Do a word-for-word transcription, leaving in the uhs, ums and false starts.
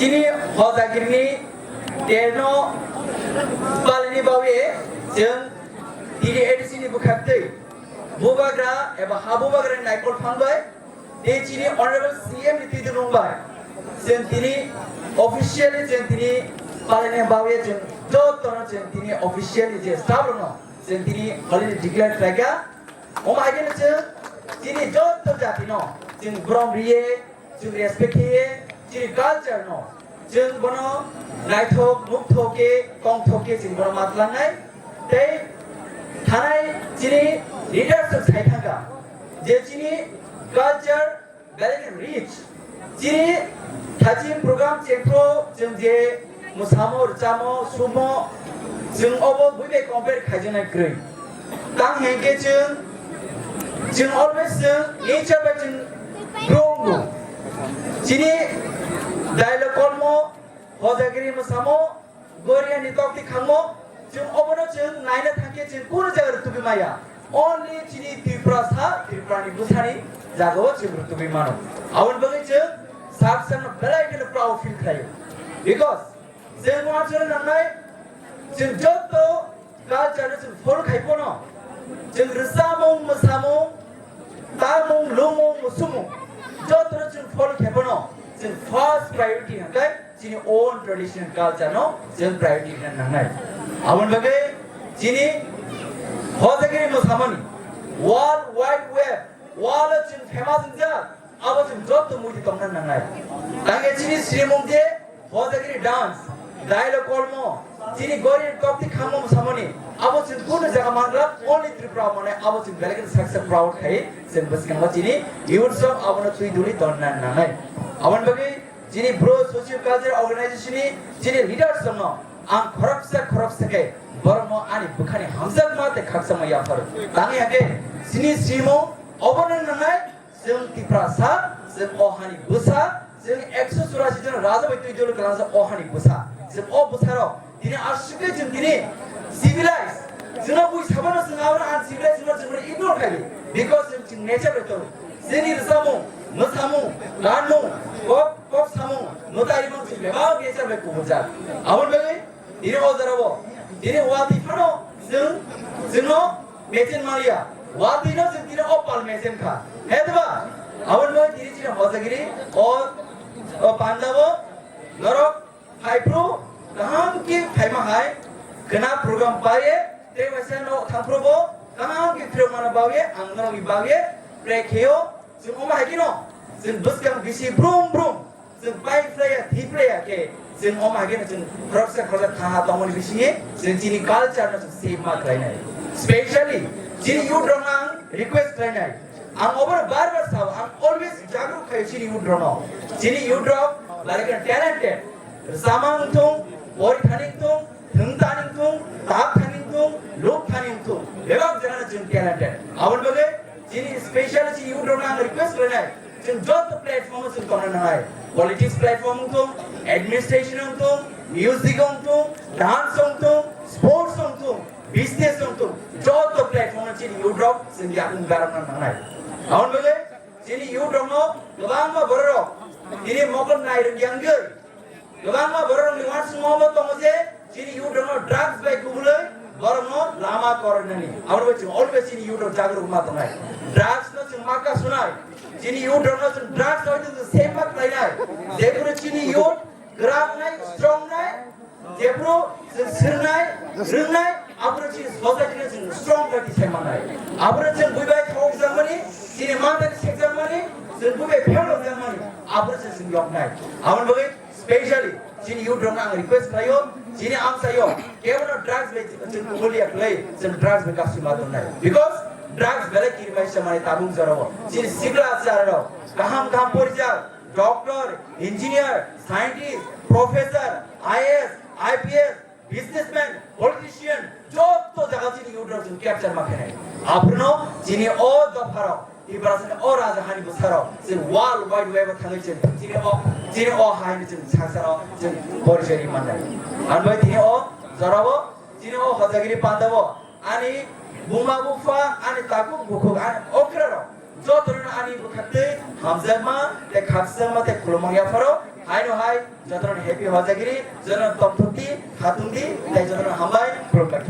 Chini Hojagiri ni terno palini bawi chwng tini A D C ni bwkhaktwi bubagra eba ha bubagra ni naikol phang bai tei chini Honorable C M ni twi dwlung bai chwng tini officially chwng tini palini bawi chwng jotono chwng tini officially je staff rokno chwng tini holiday declare khlaikha. Omo hai khe chwng chini joto jati no chwng borom riye, chwng respect khe ye, chini culture no chwng bono naithok, nukthok khe, tongthok khe chwng bono ma tlangnai. Tei thanai chini leaders rok sai thangkha je chini culture belai khe rich. Chini thaching program chengphru chwng je mwsamo, rwchamo, sumo, chwng obo buibai compare khaijaknai kwrwi. Tang hinkhe chwng, chwng always chwng nature bai chwng grow wngo. Chini dialogue kolmo, Hojagiri mwsamo, Goriani tokti khangmo, chwng obono chwng naina thangkhe chwng kunu jaga rwtugwi maya. Only chini Tiprasa, Tripurani bwsani jagao chwng rwtugwi mano. Aboni bagwi chwng sak sakno belai kheno proud feel khlaio. Because chwng uansukna nangnai, chwng joto culture no chwng follow khai phano, chwng rwchapmung, mwsamung, tamung, lungmung, musumung, jotono chwng follow khai phano, chwng first priority hwnkhe chini own traditional culture no chwng priority rwna nangnai. Aboni bagwi chini Hojagiri mwsamani World Wide Web, world o chwng famous wngjak, abo chwng joto muitu tongna nangnai. Tangkhe chini srimung je Hojagiri dance, dialogue kolmo, chini Goriani tokti khangmo mwsamani, abo chwng kunu jaga manglak, only Tripura mane, abo chwng belai kheno sak sak proud khai, chwng bwskango chini youth rok abono twi duli tonna nangnai. Aboni bagwi chini Bru Socio Cultural Organization ni chini leaders rokno ang khoroksa khoroksa khe borokno ani bwkhani hamjakma tei khakchangma yapharo. Tangwi hakhe chini simo obono nangnai, chwng Tiprasa, chwng o hani bwsa, chwng ekso churasi jon raja bai twi dolo kwlangsa o hani bwsa. Chwng o bwsarok tini aswkhe chwng tini civilized. Chwngno bui sabano chwng abono uncivilized hwnba chwngno ignore khaidi. Because chwng, chwng nature bai tongo. Chini rwchapmung, mwsamung, ganmung, kok, kok samung, mwtarimung chwng bebak nature bai kubuljak. Aboni bagwi tini o jorao, tini watwi phano chwng, chwngno mecheng maliya. Watwino chwng tini o pal mecheng kha. He diba? Aboni bagwi tini chini Hojagiri o, o pandao norok phaiphru kaham khe phaima hai khwna program paiye, tei waisa no thangphru bo kaham khe phirok mano bagwi ang norokni bagwi pray khaio. Chwng omo hai kheno chwng bwskang bisi brum brum chwng pai phlaiya, thi phlaiya khe chwng omo hai kheno chwng khoroksa khoroksa thaha tongmani bisingo chwng chini culture no chwng save ma khlainai. Specially chini youth rok ang request khlainai. Ang obono bar bar sao, ang always jagrut khaio chini youth rokno. Chini youth rok belai khe talented. Rwchapmung wngthung, pori thani wngthung, thwng thani wngthung, tap thani wngthung, luk thani wngthung, bebak jagano chwng talented. Aboni bagwi chini special chini youth rokno ang request khlainai, chwng joto platform o chwng tongna nangnai. Politics platform wngthung, administration wngthung, music wngthung, dance wngthung, sports wngthung, business wngthung, joto platform o chini youth rok chwng yakung darokna nangnai. Aboni bagwi chini youth rokno kwbangma bororok tini mokol nai rwngya wngwi kwbangma bororokni uansukmung bo tongo je chini youth rokno drugs bai kubulwi borokno lama kornani. Aboni bagwi chwng always chini youth rok jagrut ma tongnai. Drugs no chwng ma kasunai. Chini youth rokno chwng drugs bai chwng save ma khlainai. Jephuru chini youth kwrak nai, strong nai, jephuru chwng swrwngnai, rwngnai, aphuru chini society no chwng strong khe tisai mannai. Aphuru chwng buibai thok jakmani, chini mantani sek jakmani, chwng buibai phel rok jakmani, aphuru chwng chwng yoknai. Aboni bagwi specially chini youth rokno ang request khlaio, chini amchaio kebono drugs bai chwng kubul ya khlai, chwng drugs bai kasui ma tongnai. Because drugs belai kirimaisa mani tabuk jorao. Chini sikla chara rok kaham kaham porijak, doctor, engineer, scientist, professor, I A S, I P S, businessman, politician, joto jaga chini youth rok chwng capture ma khainai. Aphuru no chini o dopha rok, Tiprasani o raja hani bwsa rok, chwng world wide web o thangwi chwng chini o, chini o hai ni chwng sangsa rok chwng porichoi ri mannai. Ang bai tini o jora o, chini o Hojagiri panda o, ani buma bupha, ani takhuk bukhuk, ani okra rok, joto no ani bwkhaktwi hamjakma, tei khakchangma, tei khulumung yapharo, Aino hai jotono happy hojagiri, jotono tongthokdi, khatungdi, tei jotono hambai, khulumbai.